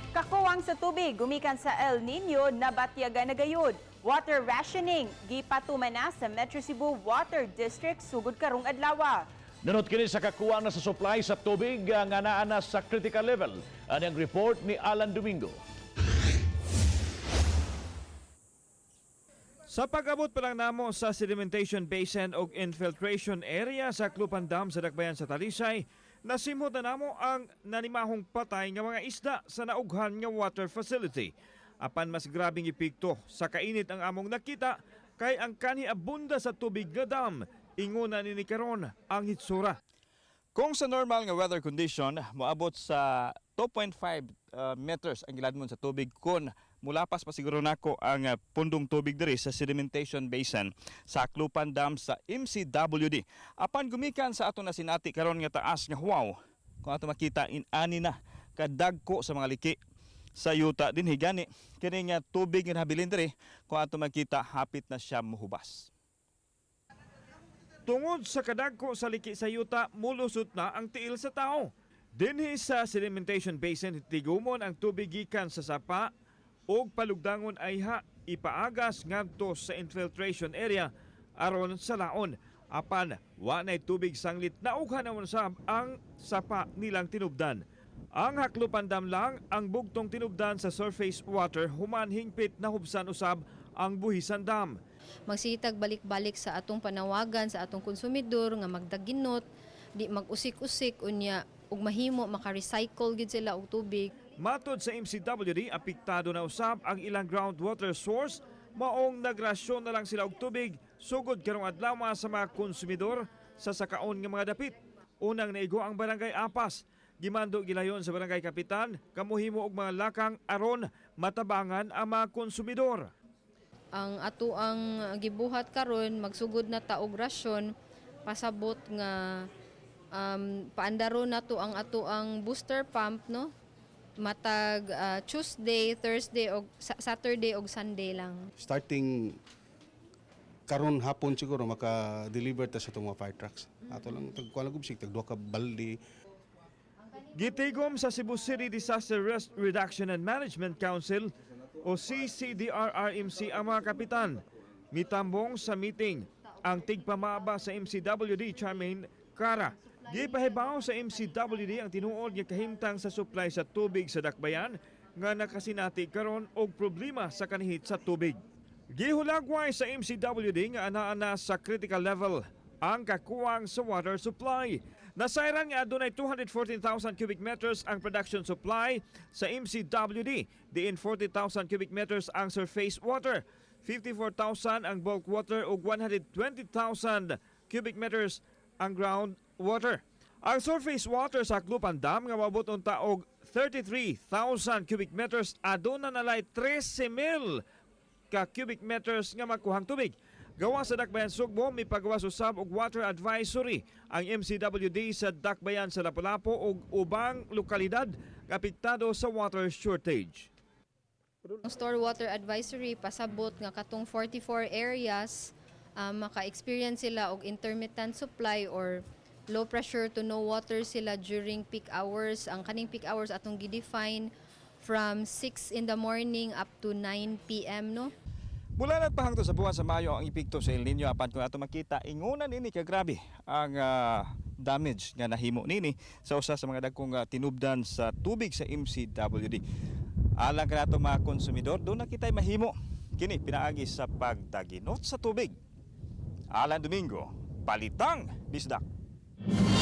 Kakuwang sa tubig gumikan sa El Nino, nabatyagan na gayud. Water rationing gipatuman na sa Metro Cebu Water District sugod karong adlaw. Nunot kini sa kakuwang na sa supply sa tubig nga naa na sa critical level. Ani ang report ni Alan Domingo. Sa pag-abot pa lang namo sa sedimentation basin og infiltration area sa Klupan Dam sa Dakbayan sa Talisay, nasimhot na namo ang nanimahong patay nga mga isda sa naughan nga water facility. Apan mas grabing epekto sa kainit ang among nakita kay ang kanhi abunda sa tubig nga dam, inguna ni karon ang hitsura. Kung sa normal nga weather condition, moabot sa 2.5 meters ang giladmon sa tubig kun mulapas pa siguro nako ang pundong tubig diri sa sedimentation basin sa Klupan Dam sa MCWD. Apan gumikan sa ato na sinati karon nga taas nga huwaw, kung ato makita, in-ani na kadagko sa mga liki sa yuta dinhi, gani kini nga tubig nga nabilin diri, kung ato makita, hapit na siya muhubas. Tungod sa kadagko sa liki sa yuta, mulusot na ang tiil sa tao. Dinhi sa sedimentation basin, tigumon ang tubig gikan sa sapa ug palugdangon ay ha ipaagas ngadto sa infiltration area aron sa laon. Apan wa nay tubig sanglit naughan naman sab ang sapa nilang tinubdan. Ang Haklupan Dam lang ang bugtong tinubdan sa surface water human hingpit na hubsan usab ang Buhisan Dam. Magsitag balik-balik sa atong panawagan sa atong konsumidor nga magdaginot, di mag-usik-usik unya ug mahimo maka-recycle gid sila og tubig. Matod sa MCWD, apektado na usab ang ilang groundwater source, maong nagrasyon na lang sila og tubig sugod karong adlaw sa mga konsumidor sa sakaon nga mga dapit. Unang naigo ang Barangay Apas. Gimando gilayon sa barangay kapitan kamuhimo og mga lakang aron matabangan ang mga konsumidor. Ang ato ang gibuhat karon, magsugod na ta og rasyon, pasabot nga paandaro na to ang ato ang booster pump, no, matag Tuesday, Thursday og Saturday og Sunday lang. Starting karon hapon siguro, maka-deliver ta sa itong mga fire trucks. Ato lang tag kuan lang tag duha ka baldi. Gitigom sa Cebu City Disaster Risk Reduction and Management Council o CCDRRMC ang mga kapitan. Mitambong sa meeting ang tigpamaba sa MCWD, Charmaine Cara. Gipahibaw sa MCWD ang tinuod nga kahimtang sa supply sa tubig sa Dakbayan nga nakasinati karon og problema sa kanihit sa tubig. Gihulagway sa MCWD nga ana-ana sa critical level ang kakuwang sa water supply. Nasayran nga adunay 214,000 cubic meters ang production supply sa MCWD, diin 40,000 cubic meters ang surface water, 54,000 ang bulk water ug 120,000 cubic meters ang ground water. Ang surface water sa Klupan Dam nga moabot unta og 33,000 cubic meters, aduna nalay 13,000 ka cubic meters nga makuhang tubig. Gawa sa Dakbayan Sugbo, mipagawas usab og water advisory ang MCWD sa Dakbayan sa Lapu-Lapu ug ubang lokalidad nga apektado sa water shortage. Ang store water advisory, pasabot nga katong 44 areas maka-experience sila og intermittent supply or low pressure to no water sila during peak hours. Ang kaning peak hours atong gi-define from 6 in the morning up to 9 p.m., no? Mula na pahangto sa buwan sa Mayo ang epekto sa El Nino, apan kung ato makita, inguna nini kagrabe ang damage nga nahimo nini sa usa sa mga dagkong tinubdan sa tubig sa MCWD. Alang kanato mga konsumidor, duna kitay mahimo kini pinaagi sa pagdaginot sa tubig. Alan Domingo, Balitang Bisdak.